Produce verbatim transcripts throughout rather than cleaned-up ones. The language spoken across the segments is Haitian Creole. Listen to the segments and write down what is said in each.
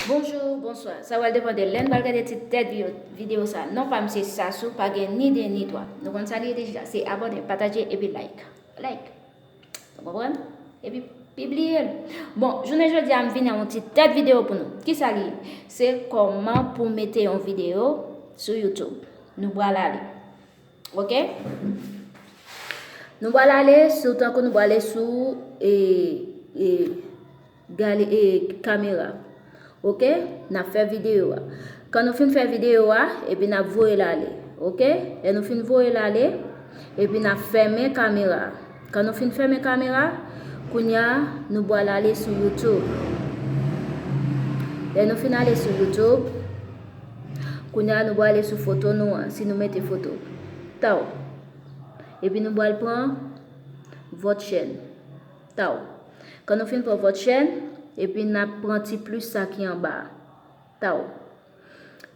Bonjou, bonswa. Sa pral depann de lè n pral gade ti tèt videyo, videyo sa. Non pa m se Sasou, pa gen ni de ni twa. Nou konn sa li ye deja. Se abòne, pataje epi like. Like. Ou konprann? Epi pibliye l. Bon, jounen jodi a m vin ak yon ti tèt videyo pou nou. Kisa li ye? Se kòman pou mete yon videyo sou YouTube. Nou pral ale. Ok? Nou pral ale sou, tankou nou pral ale sou e, e, gale, e, kamera. Ok? N ap fè videyo a. Kan nou fin fè videyo a, epi n ap voye l ale. Ok? Lè nou fin voye l ale, epi n ap fèmen kamera a. Kan nou fin fèmen kamera a, kounye a, nou pral ale sou YouTube. Lè nou fin ale sou YouTube, kounye a, nou pral ale sou foto nou an, si nou mete foto. Taw. Epi nou pral pran vòt chèn. Taw. Kan nou fin pran vòt chèn, epi n ap pran ti plis sa ki anba a. Taw.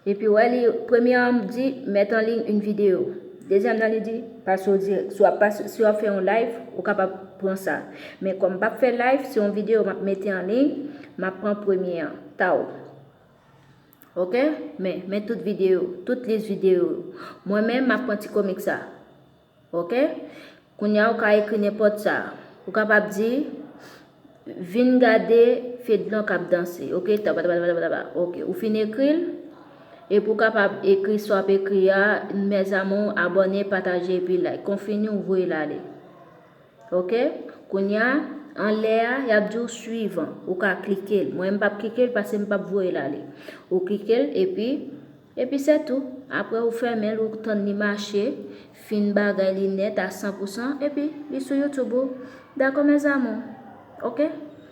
Epi wè li, premye an di, mettre en ligne une vidéo. Dezyèm nan li di, pase w dirèk. Si w ap pase, si w ap fè yon live, ou kapab pran sa. Men kòm m p ap fè live, se yon videyo m ap mete an liy, m ap pran premye an. Taw. Ok? Men, men tout videyo, tout lis videyo. Mwen menm, m ap pran ti komik sa. Ok? Kounye a, ou ka ekri nenpòt sa. Ou kapab di, vin gade Fedlan k ap danse. Ok? Tabatabatabata. Ok. Ou fin ekri l. Epi ou kapab ekri sa w ap ekri a, mes amours, abòne, pataje epi like. Konfini ou voye l ale. Ok? Kounye a, anlè a, y ap di w suivant. Ou ka klike l. Mwen, m p ap klike l paske m p ap voye l ale. Ou klike l epi, epi se tou. Apre ou fèmen l, ou tann li mache, fin bagay li nèt a san pou san, epi li sou YouTube ou. Dakò, mes amours? Ok?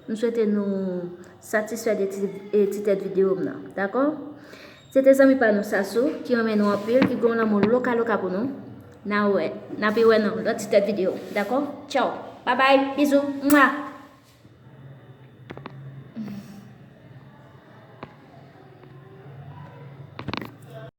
M swete nou satisfè de ti, e, ti tèt videyo m nan. Dakò? Se te zanmi pa nou Sasou, ki renmen nou anpil, ki gen yon lanmou loka loka pou nou. N a wè, n a pi wè nan lòt ti tèt videyo. Dakò? Tchaw. Babay. Bizou. Mwa.